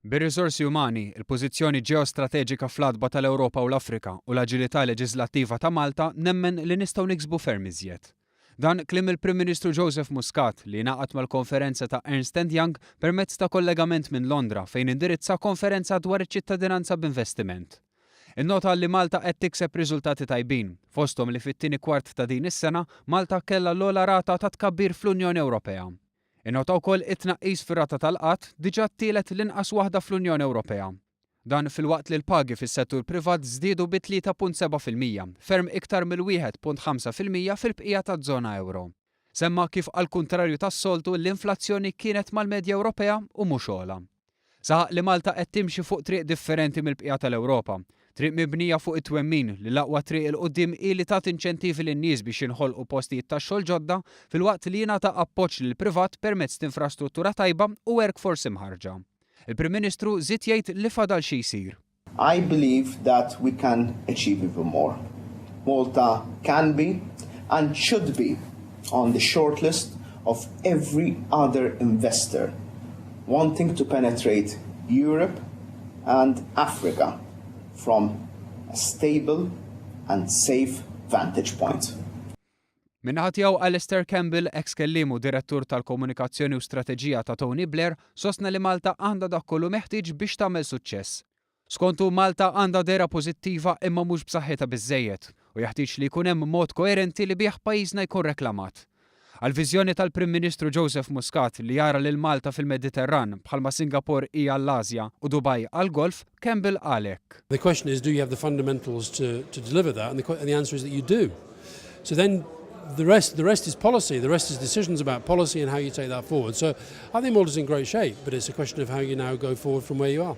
Bir-riżorsi umani, il-pożizzjoni ġeostrateġika fl-għatba tal-Ewropa u l-Afrika u l-aġilità leġiżlattiva ta' Malta nemmen li nistgħu niksbu ferm iżjed. Dan kliem il-Prim Ministru Joseph Muscat li ngħaqad mal-konferenza ta' Ernst and Young permezz ta' kollegament minn Londra fejn indirizza konferenza dwar iċ-ċittadinanza b'investiment. Innota li Malta qed tikseb riżultati tajbin, fosthom li fit-tieni kwart ta' din is-sena Malta kellha l-ogħla rata ta' tkabbir fl-Unjoni Ewropea. Innota wkoll it-tnaqqis fir-rata tal-qgħad, diġà t-tielet l-inqas waħda fl-Unjoni Ewropea. Dan filwaqt li l-pagi fis-settur privat żdiedu bi 3.7%, ferm iktar mill-1.5% fil-bqija taż-żona ewro. Semma kif għall-kuntrarju tas-soltu l-inflazzjoni kienet mal-medja Ewropea u mhux ogħla. Saħaq li Malta qed timxi fuq triq differenti mill-bqija tal-Ewropa. Triq mibnija fuq it-twemmin li l-aqwa triq 'il quddiem hi li tagħti inċentivi lin-nies biex jinħolqu postijiet tax-xogħol ġodda filwaqt li jingħata appoġġ lill-privat permezz t'infrastruttura tajba u workforce imħarrġa. Il-Prim Ministru żied jgħid li fadal xi jsir. I believe that we can achieve even more. Malta can be and should be on the shortlist of every other investor wanting to penetrate Europe and Africa from a stable and safe vantage point. Min-naħa tiegħu Alastair Campbell, eks kelliem u direttur tal-komunikazzjoni u strateġija ta' Tony Blair, sostna li Malta għandha dak kollu meħtieġ biex tagħmel suċċess. Skontu Malta għandha dehra pożittiva imma mhux b'saħħitha biżżejjed u jeħtieġ li jkun hemm mod koerenti li bih pajjiżna jkun reklamat. Għall-viżjoni tal-Prim Ministru Joseph Muscat li jara lil Malta fil-Mediterran bħalma Singapore hija għall-Asja u Dubai għall-Golf, Campbell qal hekk. The question is, do you have the fundamentals to deliver that? And the answer is that you do. So then the rest is policy. The rest is decisions about policy and how you take that forward. So I think Malta's in great shape, but it's a question of how you now go forward from where you are.